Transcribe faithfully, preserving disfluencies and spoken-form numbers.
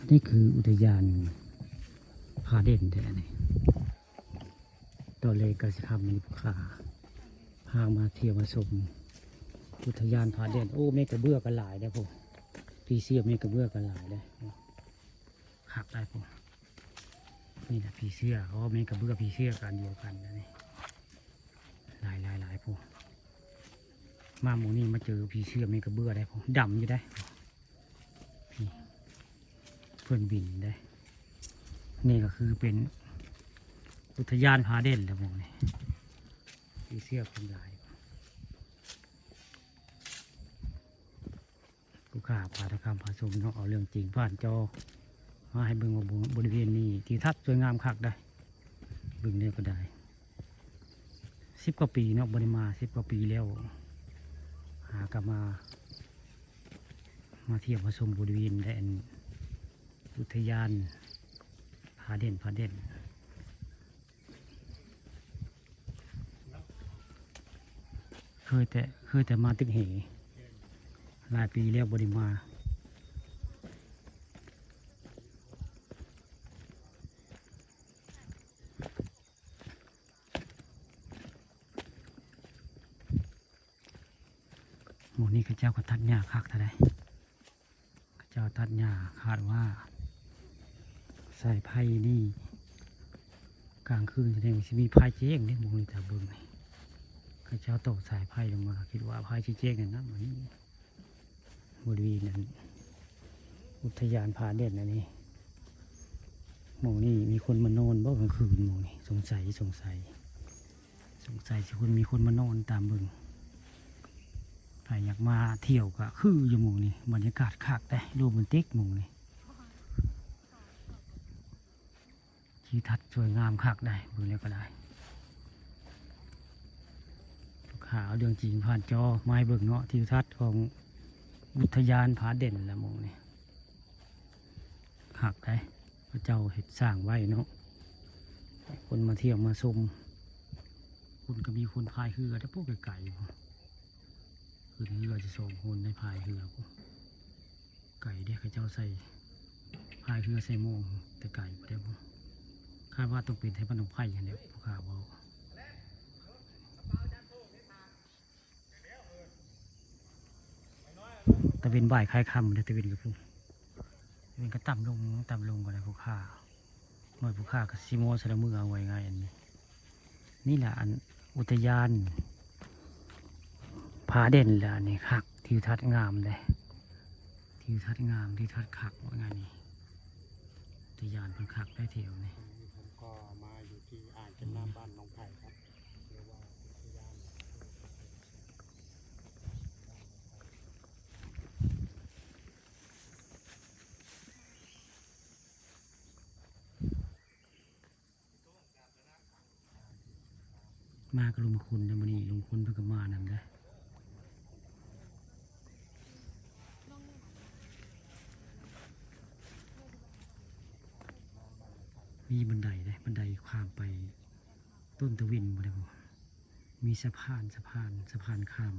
นี่คืออุทยานผาเด่นแท้นี่ ตอนแรกก็สิขับมันพา พามาเที่ยวมาชม อุทยานผาเด่น โอ้ แมงกระเบื้อก็หลายได้อพุ้น ผีเสื้อแมงกระเบื้อก็หลายได้อ คักได้พุ้น นี่แหละผีเสื้อ เพราะว่าแมงกระเบื้อผีเสื้อกันเดียวกันนะนี่ หลายหลายหลายพุ้น มาหมู่นี้มาเจอผีเสื้อแมงกระเบื้อได้พุ้น ดำอยู่ได้อ นี่ เพิ่นบินได้ นี่ก็คือเป็นอุทยานผาเด่นแหละหมู่นี้ ผีเสื้อเพิ่นหลาย ผู้ข้าพาทองคำพาชมเนาะ เอาเรื่องจริงผ่านจอ มาให้เบิ่งว่าบริเวณนี้ทิวทัศน์สวยงามคักได้อ เบิ่งแล้วก็ได้ สิบกว่าปีเนาะ บ่ได้มา สิบกว่าปีแล้ว หากลับมา มาเที่ยวมาชมบริเวณได้อัน อุทยานผาเด่น ผาเด่น เคยแต่ เคยแต่มาตึกแห หลายปีแล้วบ่ได้มา หมู่นี้เขาเจ้าก็ตัดหญ้าคักเท่าใด เขาเจ้าตัดหญ้า คาดว่า สายไฟนี่ กลางคืนแสดงว่าสิมีไฟแจ้งเด้ หมู่นี้ถ้าเบิ่งนี่ เขาเจ้าต่อสายไฟลงมา คิดว่าไฟสิแจ้งนั่นนะ หมู่นี้ บริเวณนั้น อุทยานผาเด่นอันนี้ หมู่นี้มีคนมานอนบ่กลางคืน หมู่นี้ สงสัย สงสัย สงสัยสิคน มีคนมานอนตามเบิ่ง ใครอยากมาเที่ยวก็คืออยู่หมู่นี้ บรรยากาศคักได้ โรแมนติกหมู่นี้ ทิวทัศน์สวยงามคักได้ เบิ่งแล้วก็ได้ ลูกค้าเอาเรื่องจริงผ่านจอมาให้เบิ่งเนาะ ทิวทัศน์ของอุทยานผาเด่นละหมู่นี้ คักได้ เขาเจ้าเฮ็ดสร้างไว้เนาะ ให้คนมาเที่ยวมาชม คนก็มีคนพายเรือแต่พวกไกลๆ ขึ้นเรือจะสองคนได้พายเรือ ไกลเด้ เขาเจ้าใส่พายเรือใส่โม่งแต่ไกลบ่ได้บ่ คาดว่าต้องเป็นไทบ้านหนองไผ่หั่นแหละ ผู้ข้าเว้า ตะเวนบ่ายคล้ายค่ำเด้อ ตะเวนก็พุ้น ตะเวนก็ต่ำลง ต่ำลงก็ได้ผู้ข้า หน่อยผู้ข้าก็สิโมสละมือเอาไว้ง่ายอันนี้ นี่แหละอันอุทยานผาเด่นแหละ อันนี้คัก ทิวทัศน์งามเลย ทิวทัศน์งาม ทิวทัศน์คักว่าง่ายนี่ อุทยานเพิ่นคักได้แถวนี่ ผมก็มาอยู่ที่อ่างเก็บน้ำบ้านหนองไผ่ครับ เรียกว่าอุทยาน มากับลุงคุณนะ มื้อนี้ลุงคุณเพิ่นก็มานำเด้อ มีบันไดเด้ บันไดข้ามไปต้นตะวินบ่ได้บ่ มีสะพาน สะพาน สะพานข้าม